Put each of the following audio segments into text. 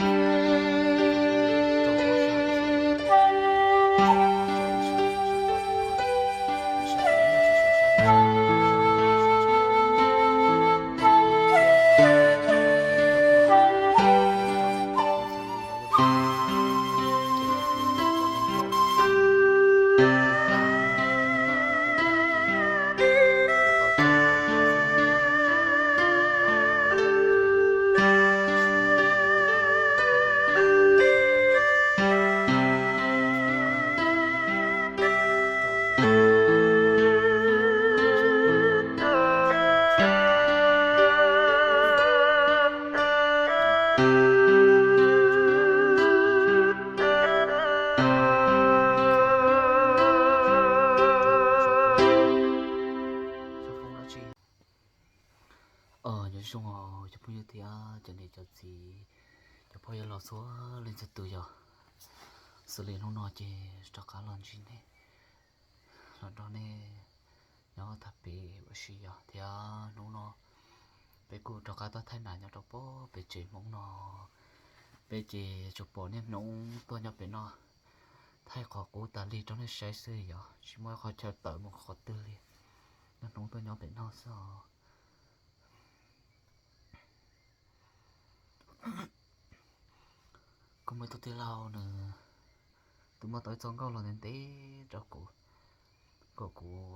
Nyob zoo cov phooj ywg thiab cov niam cov txiv, cov phooj ywg los txhua leej txhua tus yog, xws li hnub no ces rov qab los ntsib nej, los nrog nej nyob tham pem ua si yog thiab hnub no peb kuj rov qab tuaj thaij nas nyob rau pem tsev Hmoob no. Peb ces tsuas pom niaj hnub tuaj nyob pem no thaij qhov qub tas li rau nej saib xwb yog tsis muaj qhov chaw tawm mus qhov twg li, niaj hnub tuaj nyob pem no xwb os. Kuv muaj ib tug tij laug nws twb muab tau ib txoj nkauj los ntev ntev rau kuv, kom kuv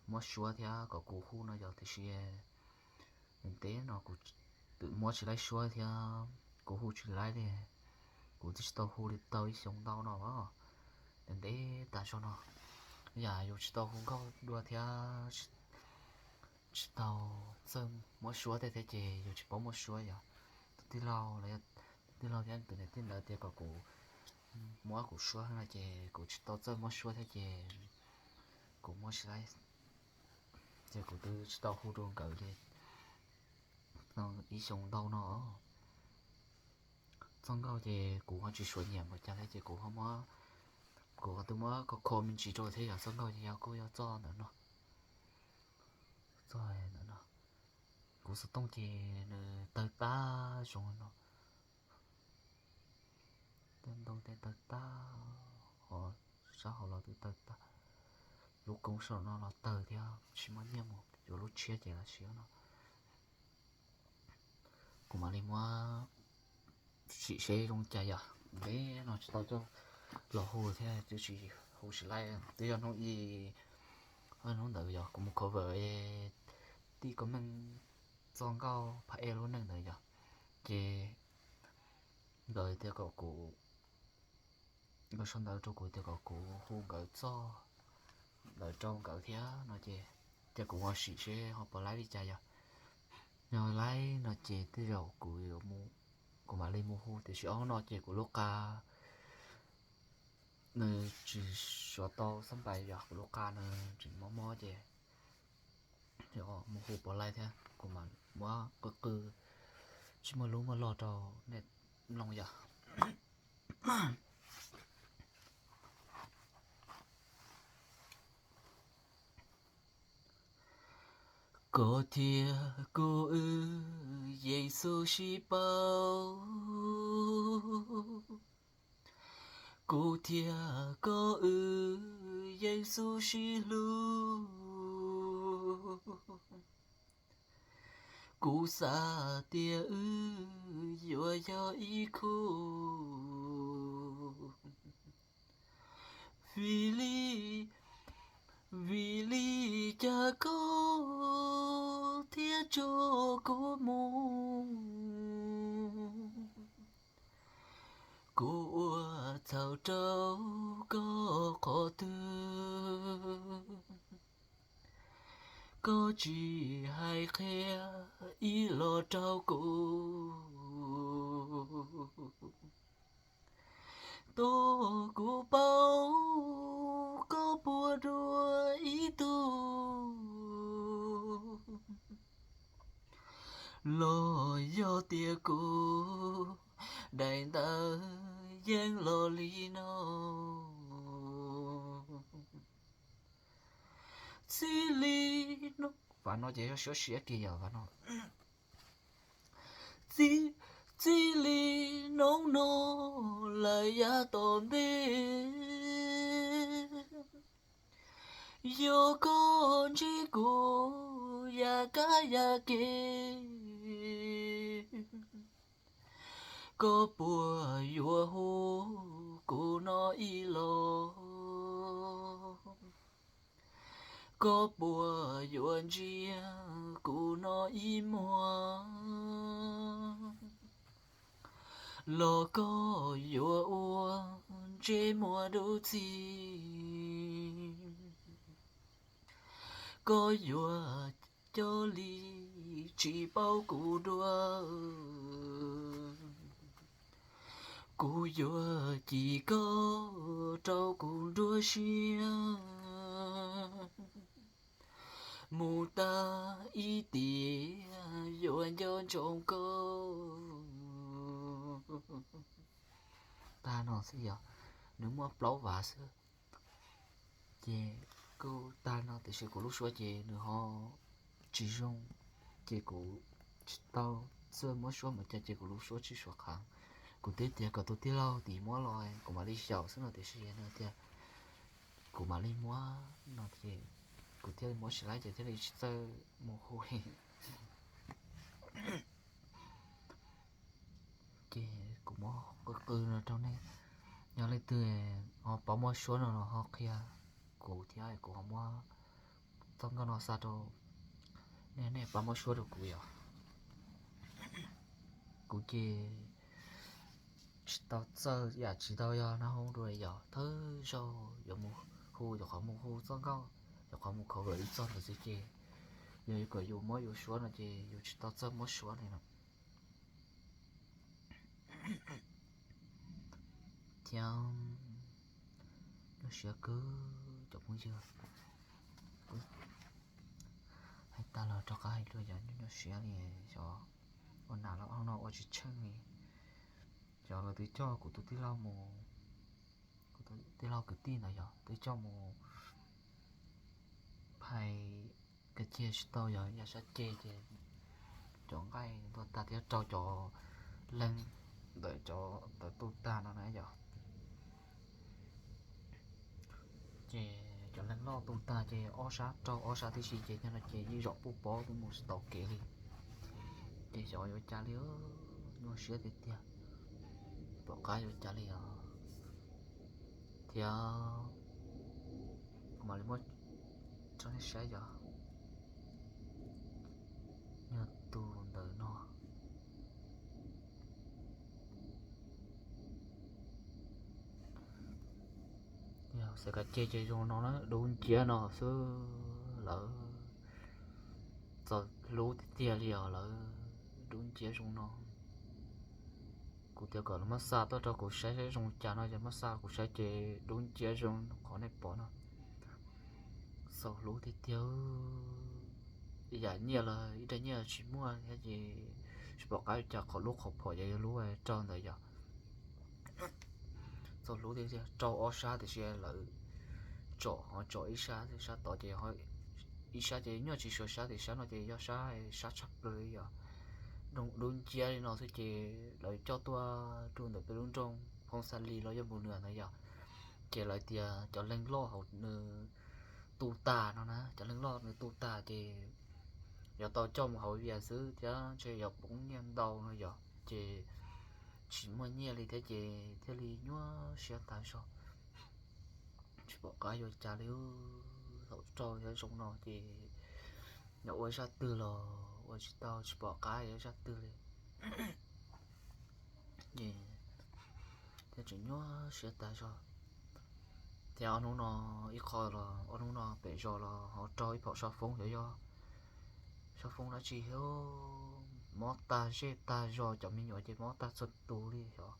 muab suab thiab kom kuv hu no yog tiam sis ntev ntev no kuv twb muab tsis laib suab thiab kuv hu tsis laib li. Kuv twb tsis tau hu li tau ib xyoo ntau no os, ntev ntev tas zog no. Yam yus tsis tau hu nkauj dua thiab tsis tau txawj muab suab tej thiab ces yus tsis paub muab suab yog. Tus tij laug los yog tus tij laug thiab tus niam tij ntawd tias kom kuv muab kuv suab no ces kuv tsis tau txawj muab suab thiab ces kuv muab tsis laib, ces kuv twb tsis tau hu rau nkawd li ib xyoo ntau no. Txoj nkauj ces kuv ho tsis suav nyiam npaum cas thiab ces kuv ho muab, kuv ho twb muab kho kho me ntsis rau thiab yog txoj nkauj ces yog kuj yog txoj ntawm no, txoj ntawm no. Kuv xov tooj ces nws tawg tag zoo no, tej ntoo tej tawg tag, ho sab hauv los twb tawg tag, lub koob saum no los tawg thiab tsis muaj nyiaj mus yuav lub tshiab ces los siav no. Kuv mam li muab sim seb zoo cas yog, ntev no tsis tau coj los hu thiab twb tsis hu tsis laib, twb yog hnub ib, hnub ntawd yog kuv mus cover tij Koob Meej txoj nkauj Phab Ej lub neej ntawd yog, ces nkawd tias kom kuv, nkawd sau ntawv rau kuv tias kom kuv hu nkawd txoj ntawd rau nkawd thiab no ces, ces kuv ho sim seb ho puas laib li cas yog, yog laib no ces tej zaum kuv, kuv mam li mus hu tiam sis ob hnub no ces kuv lub qa nws tsis suav tau xab npais yog kuv lub qa nws tseem mob mob ces mus hu puas laib thiab kuv mam muab qw qw, tsis muaj lub muaj lo rau nej mloog yog. Koj thiab kuv wb yeej xub sib paub, kuv thiab koj wb yeej xub sib hlub. Kuv xav tias wb yuav yog ib khub, vim li, vim li cas koj thiaj tso kuv mus. Kuv ua txhaum rau koj qhov twg, koj tsis hais qhia ib los rau kuv. Tuaj kuv paub koj puas dua ib tug, los yog tias kuv daim ntawv yeej los li no. Txij li no, vam no ces yog suab siab kiag yom, vam no. Txij Txij li hnub no lawm yav tom ntej, yog koj ntsib kuv yam kab yam ke, koj puas yuav hu kuv no ib los? Koj puas yuav ntsia kuv no ib muag, los koj yuav ua ntsej muag dub txig? Koj yuav coj li tsis paub kuv dua, kuv yuav cim koj rau kuv nruab siab, mus tag ib tiam yuav nco ntsoov koj. Tag no xwb yog, nws muaj plaub vas xwb. Ces kuj tag no tiam sis kuv lub suab ces nws ho tsis zoo, ces kuv tsis tau txawj muab suab mus cas ces kuv lub suab tsis suav qhav. Kuv twb tias kom tus tij laug tim muab los kuv mam li xyaum xwb no tiam sis nws tias kuv mam li muab no ces kuv thiaj li muab tsis laib ces thiaj li tsis txawj mus hu. Ces kuv muab qw qw no rau nej, yog leej twg ho paub muab suab no los ho qhia kuv thiab kuv ho muab txoj nkauj no xa rau nej, nej pab muab suab rau kuv yom. Kuv ces tsis tau txawj yam tsis tau yog nab hoob dua yom, thawj zaug yuav mus hu, yuav qhov mus hu txoj nkauj, yuav qhov mus khov gawm ib txoj ntawd xwb ces yog yuav kom yus muab yus suab no ces yus tsis tau txawj muab suab li no. Thiab nyuaj siab kawg cov phooj ywg, hais tas los rov qab hais dua yog nyuaj nyuaj siab li, xyov ua nas los no ua tsis tsheej li. Xyov lawv twb coj kuv tus tij laug mus, kuv tus tij laug kwv tij ntawd yog twb coj mus phais, kav cia tsis tau yog yam sab ceg ces cov nqaij ntuag tag thiab rau cov leeg ntawm cov ntawd tu tag no na yom. Ces cov leeg loj tu tag ces ob sab rau ob sab tib si ces nyob no ces yeej zaum puj pob twb mus tsis tau kev li. Ces xyov yuav cas li, nyuaj siab tiag tiag, pom qab yuav cas li os. Thiab kuv mam li muab tso nej saib yog, yog tus ntawm no, yog xav kav cia ces zoo no na, dub nciab no xwb lawm, txaus hlub tiag tiag li os lawm, dub nciab zoo no. Kuv tias kom lawv muab xa tuaj rau kuv saib saib zoo cas no ces muab xa kuv saib ces dub nciab zoo qhov nej pom no. Txaus hlub tiag tiag, yam nyiaj los ib daim nyiaj tsis muaj thiab ces tsis pom qab cas qhov lub qhov phom ces yog lub rau ntawd yog. Txaus hlub tiag tiag, rau ob sab tiam sis lawv tsom ho tsom ib sab, sab tod ces ib sab ces nyuaj tsis suav sab tiam sab no ces yog sab, sab tshaj plaws li yog. Dub nciab li no xwb ces lawv coj tuaj rau ntawm peb lub nroog Phooj Xa Lis los yog Npus Nws ntawd yog. Ces lawv tias cov leeg loj hauv nws tu tag no na, cov leeg loj nws tu tag ces yuav tau coj mus hauv vias xwb thiab ntshe yuav poob nyiaj ntau no yog, ces tsis muaj nyiaj li thiab ces thiaj li nyuaj siab tas zog. Tsis pom qab yuav cas li, thaum rau thiab zoo no ces yuav ua zaj twg los ua tsis tau, tsis pom qab yuav zaj twg li. Thiab tseem nyuaj siab tas zog. Thiab ob hnub no, ib qho los ob hnub no pem zos los ho raug ib phaum sab foob, xyov yog sab foob dab tsi thiab, mob tag zej tag zos, cov me nyuam ces mob tag txhua tus li xyov,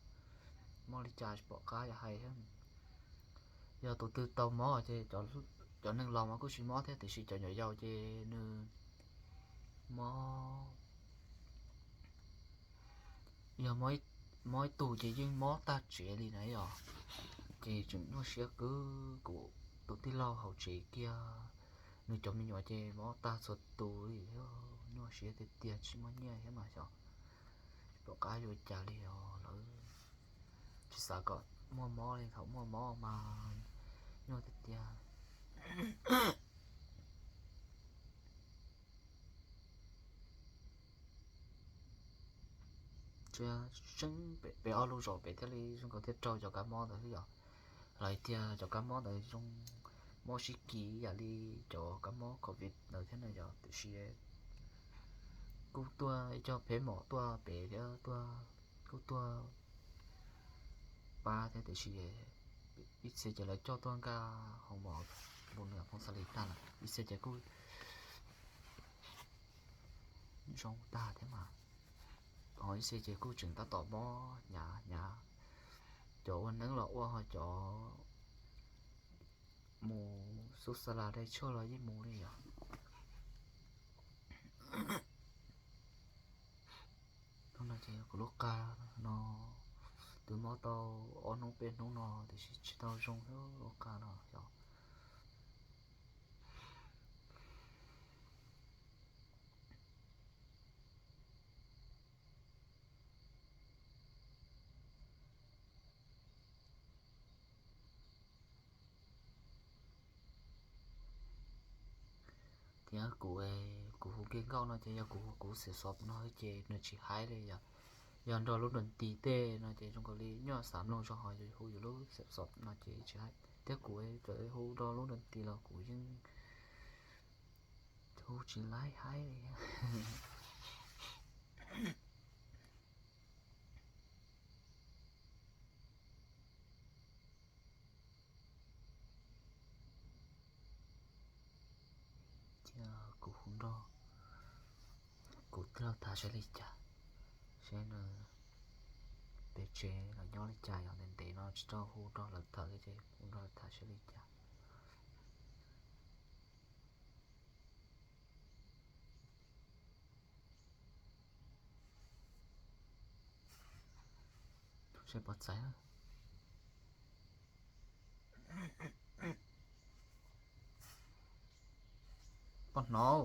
mob li cas tsis pom qab yuav hais thiab. Yog tus twg tau mob ces cov neeg laus mas kuj tsis mob thiab tiam sis cov nyuam yaus ces nws mob, yog mob ib tug ces yeej mob tag tsev li na yom. Ces tseem nyuaj siab kawg, kuv tus tij laug hauv tsev kiag, nws cov me nyuam ces mob tag txhua tus li, nyuaj siab tiag tiag, tsis muaj nyiaj thiab mas xyov. Tom qab yuav cas li os lawv tsis xav kom muaj mob li, thaum muaj mob mas nyuaj tiag tiag. Tseeb pem ob lub zos pem thiaj li zoo nkaus thiaj raug cov kab mob ntawd xwb yom. Lawv tias cov kab mob ntawd zoo mob sib kis yam li cov kab mob covid ntawd thiab na yom, tiam sis kuj tuaj ib co peb mom tuaj pem thiab, kuj tuaj pab thiab, tiam sis ib txhia ces lawv coj tuaj nkag hoo mom mus nws phooj xav li tag lawm, ib txhia ces kuj zoo tag thiab mas, ho ib txhia ces kuj tseem tab tom mob hnyav hnyav. Cov ua neeb los ua, ho cov mus xub xa las dai tshuaj los yeej mus li yom. Hnub no ces kuv lub qa no twb mob tau ob hnub peb hnub no tiam sis tsis tau zoo thiab, lub qa no yog Tias kuv, kuv hu nkauj nkauj no ces yog kuv hu kuv xim xom no ces nws tsis haib li yom. Yog nrog lub nra nti tej no ces zoo nkaus li nyuaj xav mloog zog, ho yog hu yus lub xim xom no ces tsis haib. Thiab kuv txawm hu nrog lub nra nti los kuv yeej hu tsis laib haib li. Cia kuv hu nrog kuv tij laug tham saib li cas, saib nws pem tsev los nyob li cas, yog ntev ntev no tsis tau hu nrog lawv tham li ces hu nrog lawv tham saib li cas. Seb puas txais. Poj hnov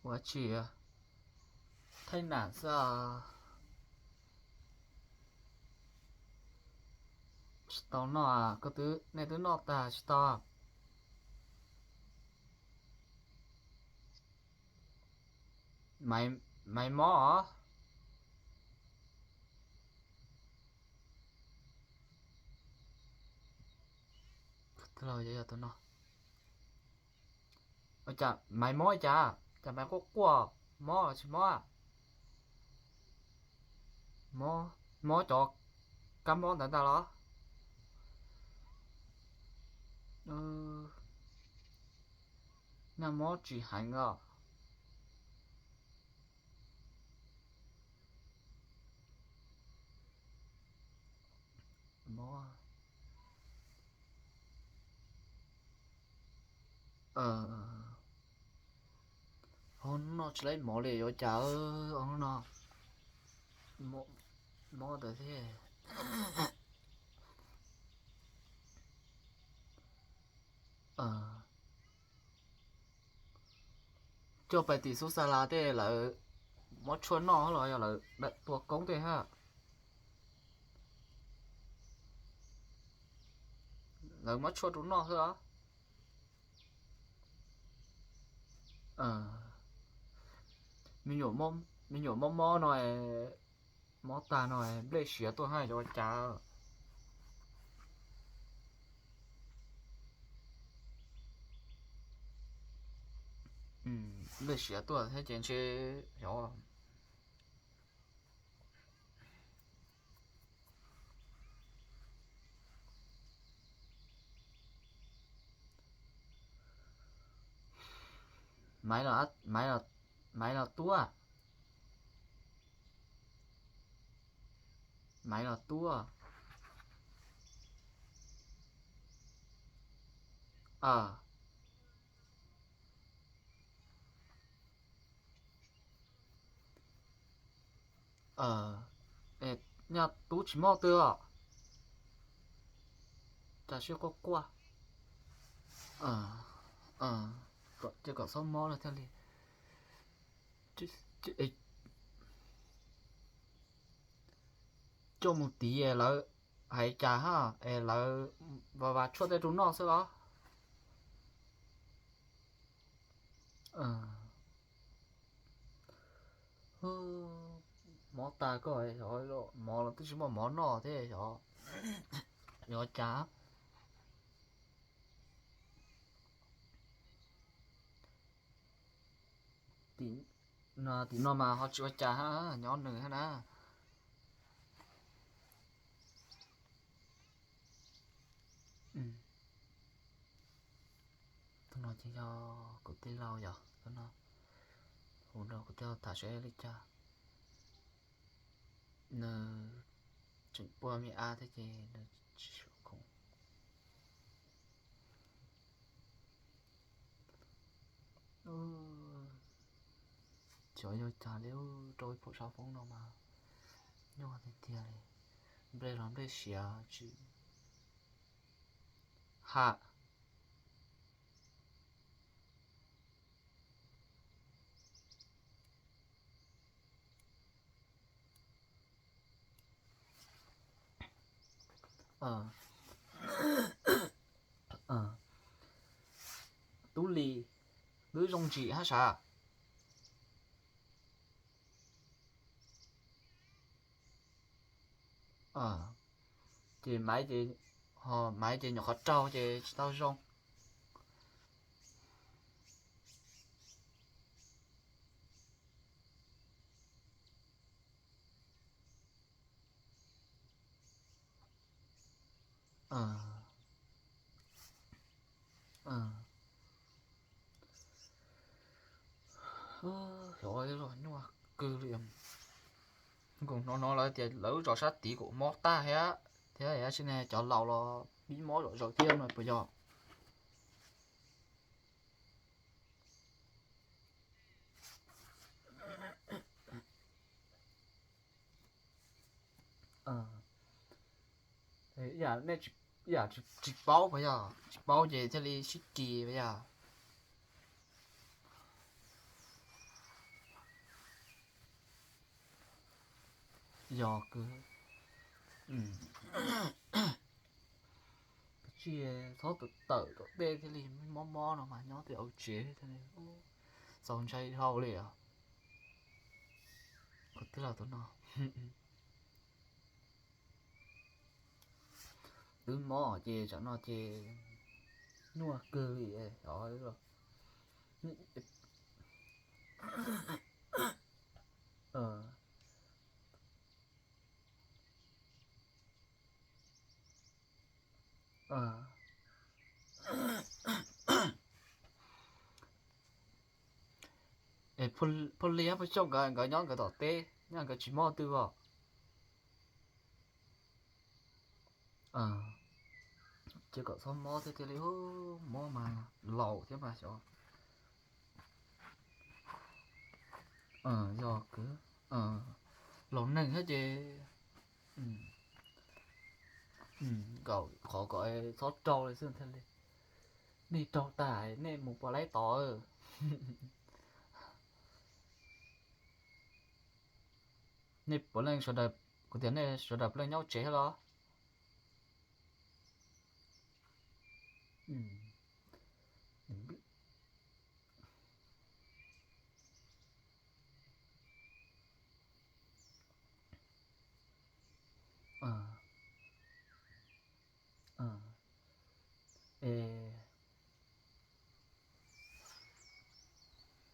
ua tsi, thaij nam xwb. Tsis tau noj, koj twb, nej twb noj tag tsis tau? Maiv mob os. Tus no, cas maiv mob cas, cas maiv quaj quaj, mob los tsis mob? Mob, mob cov kab mob ntawd ntag los? Nag mob tsis heev os. Mob. Ho no tsis laib mov li yuav cas, no mob ntawd thiab. Coj pais tim xub xa las tej lawv muab tshuaj noj los yog lawv tua koob tej hab? Lawv muab tshuaj rau noj xwb os. Me nyuam mob mob no, mob tag no nplej siav tuaj hab yuav ua cas? Nplej siav tuaj thiab ces ntshe xyov. Maiv los tuab. Maiv los tuab. Nyaj tub tsis mob twg os. Cas sib quaj quaj. Cia kom txhob mob no thiaj li. Coj mus tiv es lawv hais cas ha, es lawv vas vas tshuaj tej rau noj xwb los? Mob tag koj, mov los twb tsis muaj mov noj thiab, yuav cas? Tim no mas ho tsis ua cas, nyob nws hab na. Tus no ces yog kuv tij laug yog tus no, hu rau kuv tij laug tham seb li cas. Nws tseem pua me ab thiab ces nws tsis sua khoom. Xyov yog cas li, rau ib phaum sab foob no mas nyuaj tiag tiag li. Nplej los nplej siav tsis ha. Tub Lis, wb zoo ntsim hab sav? Ces maiv ces, ho maiv ces nyuam qhuav raug ces tsis tau zoo. Xyov los nyuaj kawg li. Nkoos no no lawv tias lawv lub zos sab tid kuj mob tag thiab, thiab tab sis ne cov laus los pib mob zom zaws thiab no puas yog? Yam tsis paub puas yog? Tsis paub ces thiaj li sib kis puas yog? Yog kawg. Kav tsij txhob tawm tawm tom tej thiaj li, mob mob no mas nyob tej hauv tsev thiaj li txaus ntshai dhau li os. Kuv tij laug tus no twb mob ces tsam no ces nyuaj kawg li. Phaj Lis hab Paj Xyooj nkawd, nkawd nyob nkawd tom teb, nyob nkawd tsis mob twg os. Ces kom txhob mob thiab thiaj li, mob mas laus thiab mas xyov. Yog kawg, laus neeg thiab ces nkaum qhov kom txhob raug li xwb thiaj li. Nej raug tas nej mus pom laib tod. Nej puav leej sawv daws, kuv tias nej sawv daws puav leej nyob tsev thiab los?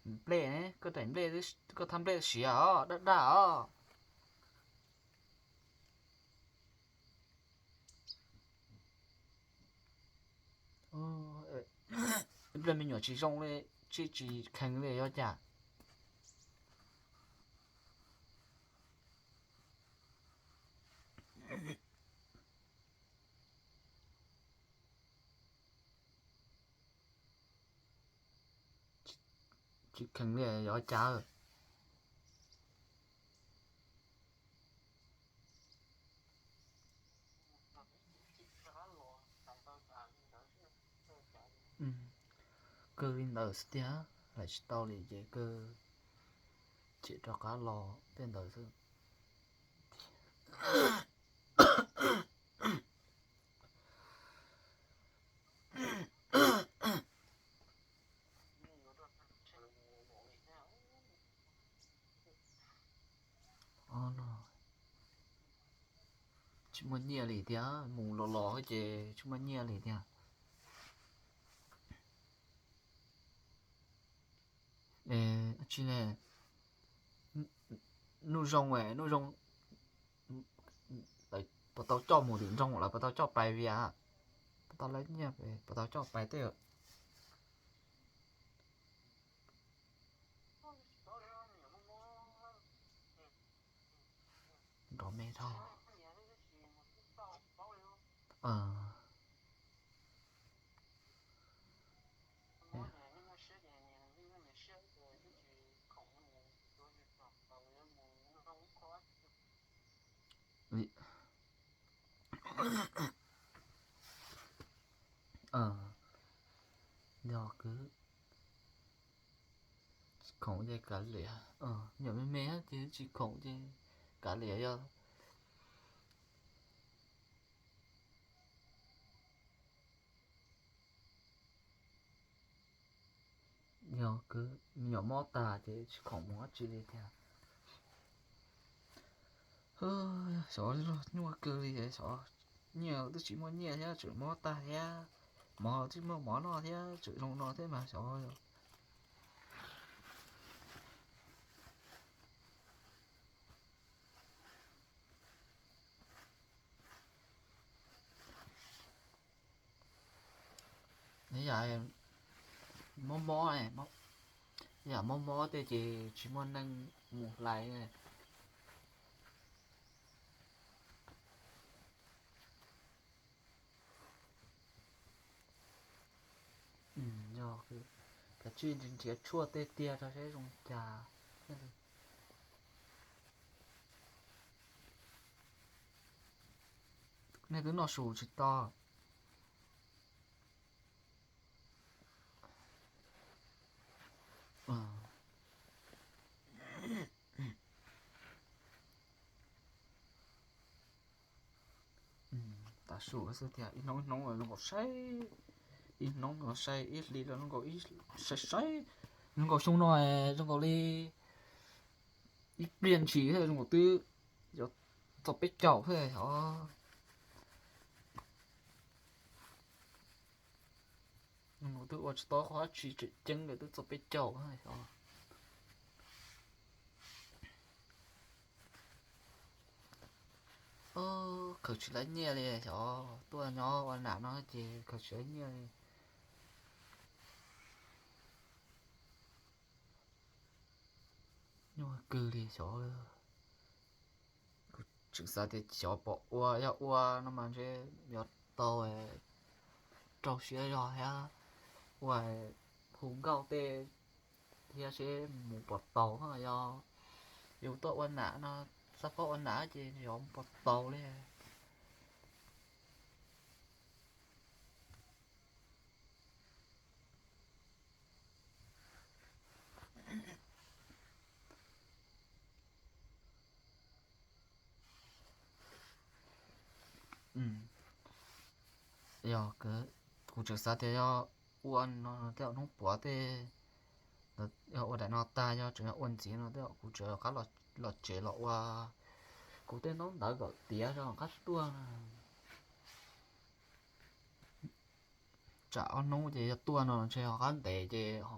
Nplej, koj daim nplej, koj thaj nplej siav os, daj daj os. Nplej me nyuam tsis zoo li, tsis, tsis kheev li yuav cas. Tsis kheev li yuav cas. Kawg li ntawd xwb tiag, lam tsis tau li ces kawg. tseem rov qab los tej ntawd xwb. Tsis muaj nyiaj li tiag, mus los los ces tsis muaj nyiaj li tiag. Tsis ne, nuj zoo, nuj zoo, puas tau coj mus tim nroog lawv puas tau coj pais vias, puas tau lawv nyiaj, puas tau coj pais tej. Nrov me dhau. Yog kwv, tsis khoom ces kav liam, nyuam me me ces tsis khoom ces kav liam yog. Yog kwv, me nyuam mob tag ces tsis khoom mus dab tsi li tiag. Xyov nyuaj kawg li, xyov nyiaj twb tsis muaj nyiaj thiab tseem mob tag thiab, mov twb muaj mov noj thiab tseem zoo no thiab mas xyov. Yam mob mob, yam mob mob tej ces tsis muaj neeg mus hlais. Yog, kav tsij nrhiav tshuaj tej tiag rau seb zoo cas. Nej twb noj su tsis tau. Tav su xwb tiag, ib hnub ib hnub zoo nkaus saib, ib hnub los saib, ib hlis los zoo nkaus ib, saib saib, zoo nkaus xyoo no zoo nkaus li ib pliag ntshis zoo nkaus twb yuav txog peb caug xwb os. Zoo nkaus twb ua tsis tau qhov dab tsi, tseem ceeb li twb txog peb caug xwb os. Khaws tsis tau nyiaj li xyov, tuaj nyob ua nam no ces khaws tsis tau nyiaj li. Nyuaj kawg li xyov. Kuv tseem xav tias xyov pom ua, yog ua no mas ntshe yuav tau rau siab zog thiab, ua hu nkauj tej thiab seb mus puas tau. Yog yus tuaj ua nam no, xab phob ua nam ces yog mus puas tau li. Yog, kuv tseem xav tias yog ua no tej hnub puav tej, yog ua daim no tag yog tseem yog ua ntxiv no tej kuv tseem rov qab los tsev los ua kuv tej ntaub ntawv kom tiav rau qab tuaj. Tsam ob hnub ces yog tuaj no ntshe ho qab ntev ces ho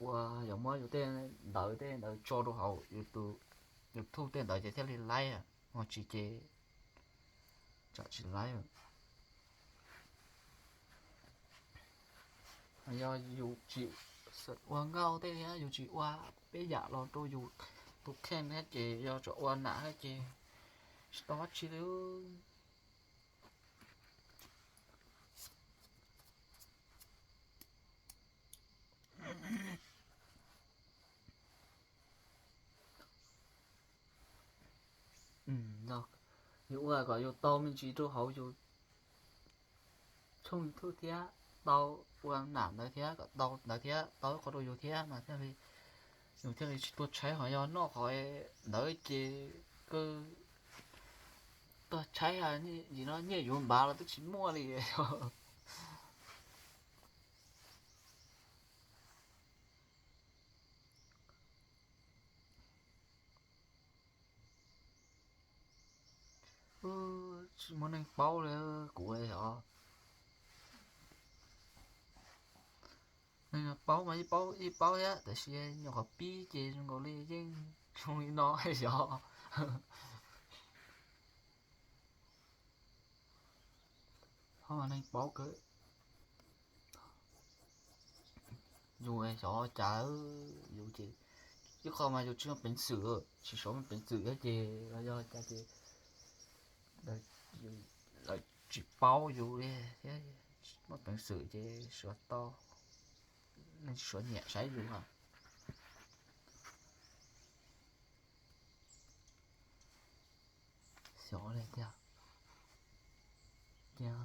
ua, yuav muab yus tej ntawv tej ntawd tso rau hauv YouTube tej ntawd ces thiaj li laib, ho tsis ces tsam tsis laib. Yog yus tsis ua nkauj tej thiab yus tsis ua peb yam los rau yus tus kheej thiab ces yog tsam ua nam thiab ces tsis tau dab tsi li. Yus ua kom yus tau me ntsis rau hauv yus tshooj YouTube thiab. tau ua nam ntawd thiab, kom tau ntawd thiab, tau ib qho rau yus thiab mas thiaj li, yus thiaj li tsis tuaj tshaib. Ho yog noj qhov ntawd ces kawg tuaj tshaib, nim no nyiaj yuav npav los twb tsis muaj li. Tsis muaj neeg paub li, kuv os. Neeg paub mas yeej paub thiab, tab sis nyuam qhuav pib ces zoo nkaus li yeej zoo li no xyov. Ho mas neeg paub kawg. Yus xyov cas, yus ces ib qho mas yus tsis muaj peev xwm, tsis xav muaj peev xwm thiab ces los yog cas ces lawv tsis paub yus li thiab, muaj peev xwm ces suav tau, neeg tsis suav nyiam saib yus. Xyov li tiag. Ces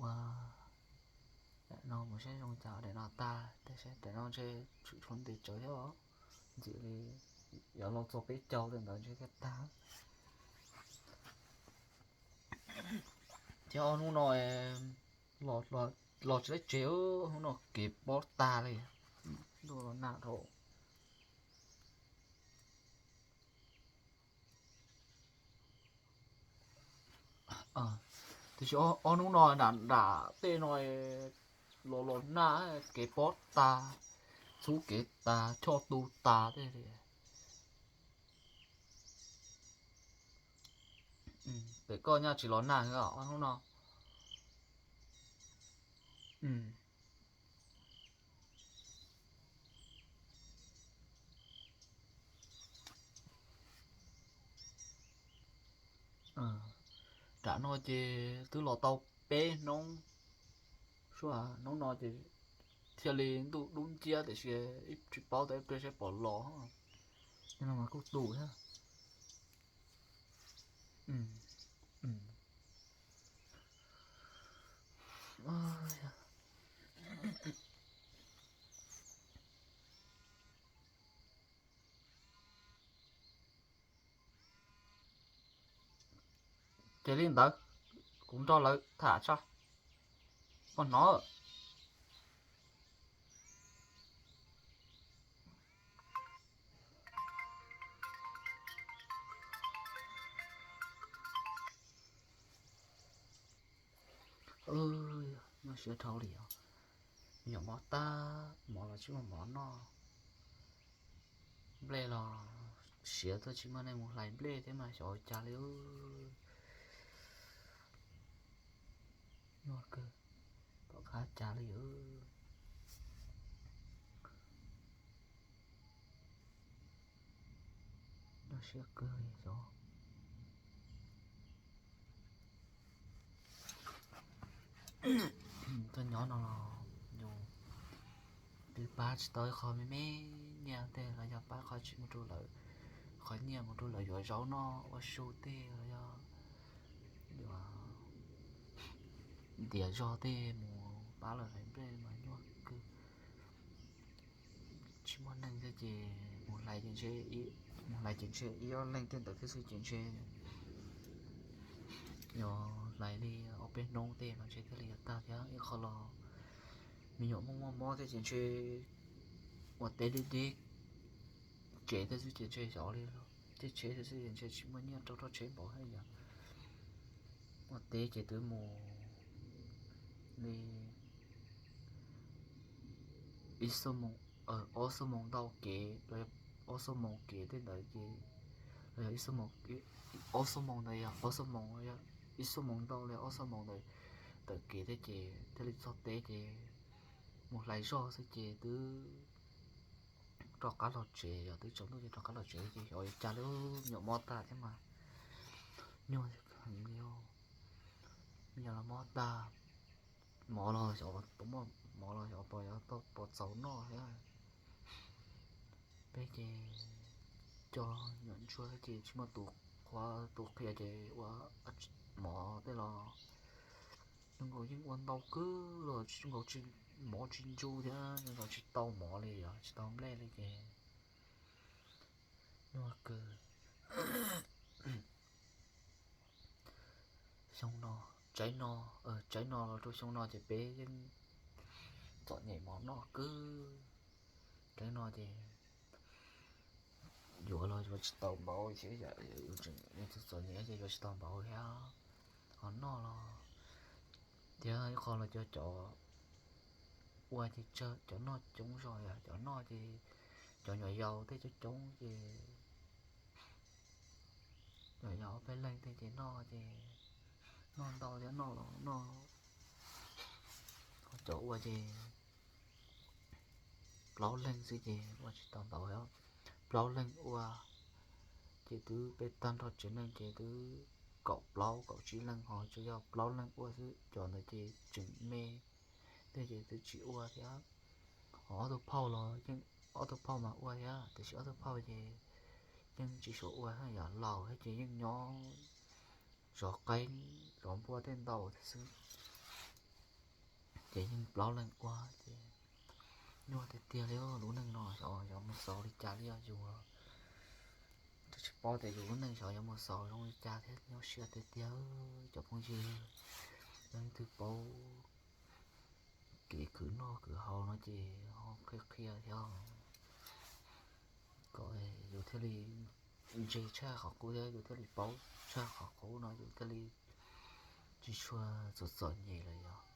ua daim no mus saib zoo cas daim no tag, tej saib daim no ntshe tshwm tshuav ntev tsawv thiab os. Ntxim li yuav los txog peb caug tej ntawd ntshe thiaj tag. Thiab ob hnub no los tsis tau tsev, hnub no kev pob tag li, ntuj los nag dhau. Tiam sis ob hnub no nram nram tej no los los nag, kev pob tag, txhub kev tag, choj tu tag tej li. Pem koj nyaj tsis los nag os ob hnub no. Nram no ces twb los tau peb hnub, hnub no ces thiaj li ntuj dub nciab tiam sis tsis paub tias ib pliag saib pom los, no mas kuj tu thiab. Ces li ntawd, kuv nrog lawv tham tso, koj hnov. Nyuaj siab dhau li os. Me nyuam mob tag, mov los tsis muaj mov noj, nplej los siav tuaj tsis muaj neeg mus hlais nplej thiab mas xyov ua cas li. Nyuaj kawg, tom qab cas li. Nyuaj siab kawg li xyov. Tuaj nyob no los yus twb pab tsis tau ib qho me me nyiaj tej los yog pab qhov tsis mus rau lawv, qhov nyiaj mus rau lawv yuav zaub noj ua su tej los yog yuav ntiav zog tej mus pab lawv hlais nplej mas nyuaj kawg. Tsis muaj neeg thiab ces mus hlais ces ntshe, mus hlais ces ntshe ib ob leeg tej ntawd thiab xwb ces ntshe yuav hlais li ob peb hnub tej mas ntshe thiaj li yuav tag thiab. Ib qho los me nyuam muaj muaj mob thiab ces ntshe ua teb deb deb tsev thiab xwb ces ntshe xyov li, tej tsheb thiab xwb ces ntshe tsis muaj nyiaj rau roj tsheb npaum haj yam. Ua teb ces twb mus li ib xuab moos, ob xuab moos ntau kev los yog ob xuab moos kev tej ntawd ces, los yog ib xuab moos, ob xuab moos ntawd yog ob xuab moos, ib xuab moos ntau li ob xuab moos ntawd tawm kev thiab ces thiaj li txog teb ces mus hlais zog xwb ces twb rov qab los tsev, yog twb tsaus ntuj ces rov qab los tsev ces xyov cas li, me nyuam mob tag thiab mas nyuaj heev li. Me nyuam los mob tag, mov los xyov, mov los xyov puas yuav tau puas txaus noj thiab. Peb ces cov nyuam ntsuag ces tsis muaj tus qhuav tus qhia ces ua mov tej los zoo nkaus yeej ua ntau kawg los zoo nkaus tsis mov tsis ntsuj thiab nws los tsis tau mov li, yog tsis tau nplej li ces nyuaj kawg. Xyoo no, tsaib no, tsaib no los rau xyoo no ces peb yeej txom nyem mov noj kawg. Tsaib no ces yuav los yuav tsis tau npaum thiab, yus tseem txom nyem ces yuav tsis tau npaum thiab. Ho noj los thiab ib qho los cov, cov ua ces tsawg, cov noj coob zog, yog cov noj ces cov nyuam yaus tej coob coob ces nyuam yaus ob peb leeg tej ces noj ces noj ntau thiab, noj los noj. Cov ua ces plaub leeg xwb ces ua tsis tau npaum. Plaub leeg ua ces twb peb tag nrho tsev neeg ces twb kaum plaub kaum tsib leeg, ho tsuas yog plaub leeg ua xwb, cov ntawd ces tseem me tej ces twb tsis ua thiab. Ho ob tug phauj los yeej, ob tug phauj mas ua thiab, tiam sis ob tug phauj ces yeej tsis tshua ua, yog laus thiab ces yeej nyob zov qeeb zov npua tej ntau thiab xwb. Ces yeej plaub leeg ua ces nyuaj tiag tiag li lub neej no, xyov yuav mus xaus li cas li os yus. Twb tsis paub tias yus lub neej xyov yuav mus xaus zoo li cas thiab, nyuaj siab tiag tiag cov phooj ywg. Yog leej twg paub kev khwv noj khwv haus no ces ho qhia qhia thiab, kom yus thiaj li ntse tshaj qhov qub thiab yus thiaj li paub tshaj qhov qub no yus thiaj li tsis tshua txom txom nyem lawm yog.